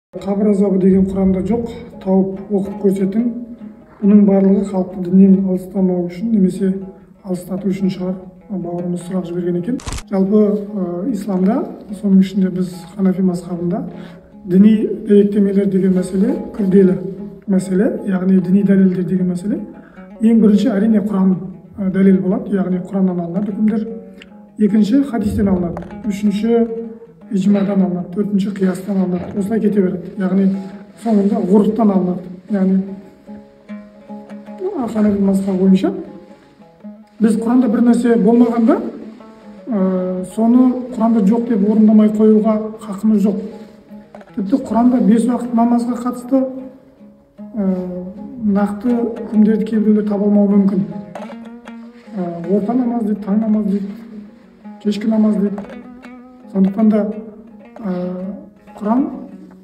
Қабір азабы деген Құранда жоқ, тауып оқып көрсетің. Бұның барлығы халықты діннен алыстамау үшін немесе алыстату үшін шығар. Бауырымыз сұрақ жіберген екен. Жалпы исламда, соның ішінде біз ханафи мазхабында діни дәйектемелер деген мәселе күрделі мәселе, яғни діни дәлелдер деген мәселе. Ең бірінші әрине Құран дәлел болады, яғни Құраннан алынады үкімдер. Екінші хадистен алынады, үшінші ижмадан алынады, төртінші қиястан алынады. Осылай кете береді. Яғни соңында ғұрыптан алынады. Яғни ханафи мазхабы бойынша біз Құранда бір нәрсе болмағанда, соны Құранда жоқ деп орындамай қоюға хақымыз жоқ. Тіпті Құранда 5 уақыт намазға қатысты нақты үкімдерді кейбіреулер таба алмауы мүмкін. Орта намаз дейді, таң намаз дейді, кешкі намаз дейді. Сондықтан да Құран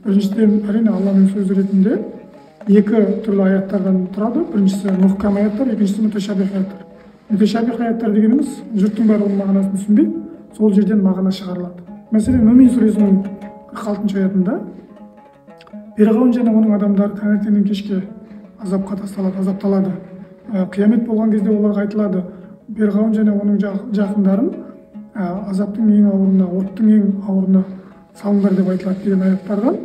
біріншіден әрине Алланың сөзі ретінде екі түрлі аяттардан тұрады. Біріншісі мұхкам аяттар, екіншісі мүтәшабих аяттар. Мүтәшабих аяттар дегеніміз жұрттың бәрі оның мағынасын түсінбей, сол жерден мағына шығарылады. Мәселен, Мүмин сүресінің 46-шы аятында Перғауын және оның адамдары таңертеңнен кешке азапқа тасталады, азапталады. Қиямет болған кезде оларға айтылады, Перғауын және оның жақындарын азаптың ең ауырына, оттың ең ауырына салыңдар деп айтылады деген аяттардан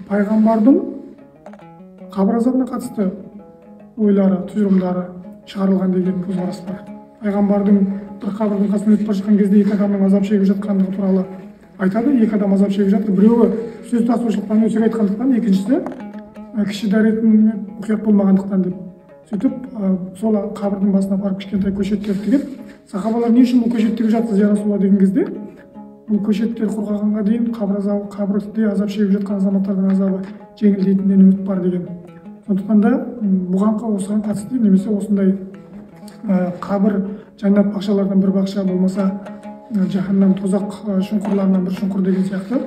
пайғамбардың қабір азабына қатысты ойлары, тұжырымдары шығарылған деген көзқарас бар. Пайғамбардың бір қабірдің қасынан өтіп бара жатқан кезде екі адамның азап шегіп жатқандығы туралы айтады. Екі адам азап шегіп жатыр. Біреуі сөз тасушылықтан өсек айтқандықтан, екіншісі кіші дәретіне мұқият болмағандықтан деп. Сөйтіп сол қабірдің басына барып кішкентай көшеттер тігіп, сахабалар не үшін бұл көшет тігіп жатсыз, я Расулалла деген кезде, бұл көшеттер құрғағанға дейін қабірде азап шегіп жатқан азаматтардың азабы жеңілдейтінінен үміт бар деген. Сондықтан да бұған осыған қатысты немесе осындай қабір жәннат бақшалардан бір бақша, болмаса жаһаннам тозақ шұңқырларынан бір шұңқыр деген сияқты,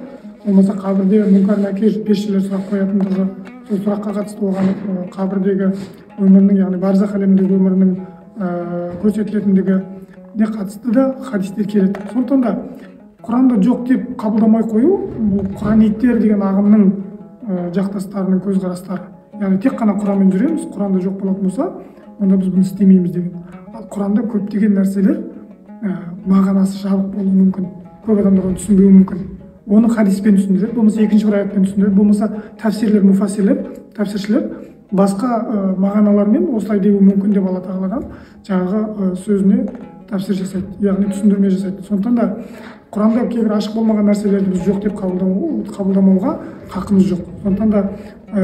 болмаса қабірде мүнкар нәкир періштелер сұрақ қоятындығы, сол сұраққа қатысты оған қабірдегі өмірінің, яғни барзақ әлеміндегі өмірінің көрсетілетіндігі не қатысты да хадистер келеді. Сондықтан да Құранда жоқ деп қабылдамай қою бұл құраниттер деген ағымның жақтастарының көзқарастары. Яғни тек қана Құранмен жүреміз, Құранда жоқ болатын болса, онда біз бұны істемейміз деген. Ал Құранда көптеген нәрселер мағынасы жабық болуы мүмкін. Көп адамдар оны түсінбеуі мүмкін. Оны хадиспен түсіндіреді, болмаса екінші бір аятпен түсіндіреді, болмаса тәфсирлер, муфассирлер, тәфсиршілер басқа мағыналармен осылай деуі мүмкін деп Алла тағаладан жаңағы сөзіне тәфсир жасайды, яғни түсіндірме жасайды. Сондықтан да Құранда кейбір ашық болмаған нәрселерді біз жоқ деп қабылдамауға хақымыз жоқ. Сондықтан да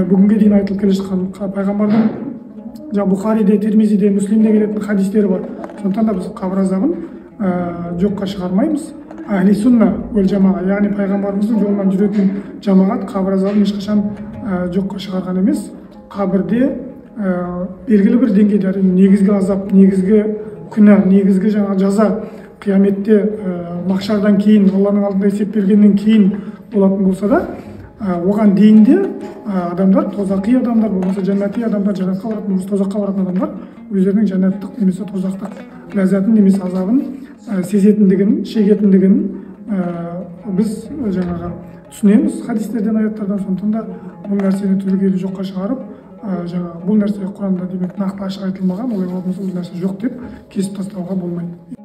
бүгінге дейін айтылып келе жатқан пайғамбардың жаңа Бұхариде, Тирмизиде, Мүслимде келетін хадистері бар. Сондықтан да біз қабір азабын жоққа шығармаймыз. Әхли сунна уәл жамаға, яғни пайғамбарымыздың жолынан жүретін жамағат қабір азабын ешқашан жоққа шығарған емес. Қабірде белгілі бір деңгейде әрине негізгі азап, негізгі күнә, негізгі жаңа жаза қияметте махшардан кейін, Алланың алдында есеп бергеннен кейін болатын болса да, оған дейін де адамдар, тозақи адамдар, болмаса жәннати адамдар, жәннатқа баратын, болмаса тозаққа баратын адамдар өздерінің жәннаттық немесе тозақтық ләззатын немесе азабын сезетіндігін, шегетіндігін біз жаңағы түсінеміз хадистерден, аяттардан. Сондықтан да бұл нәрсені түбегейлі жоққа шығарып, жаңағы бұл нәрсе Құранда демек нақты ашық айтылмаған, олай болатын болса бұл нәрсе жоқ деп кесіп тастауға болмайды.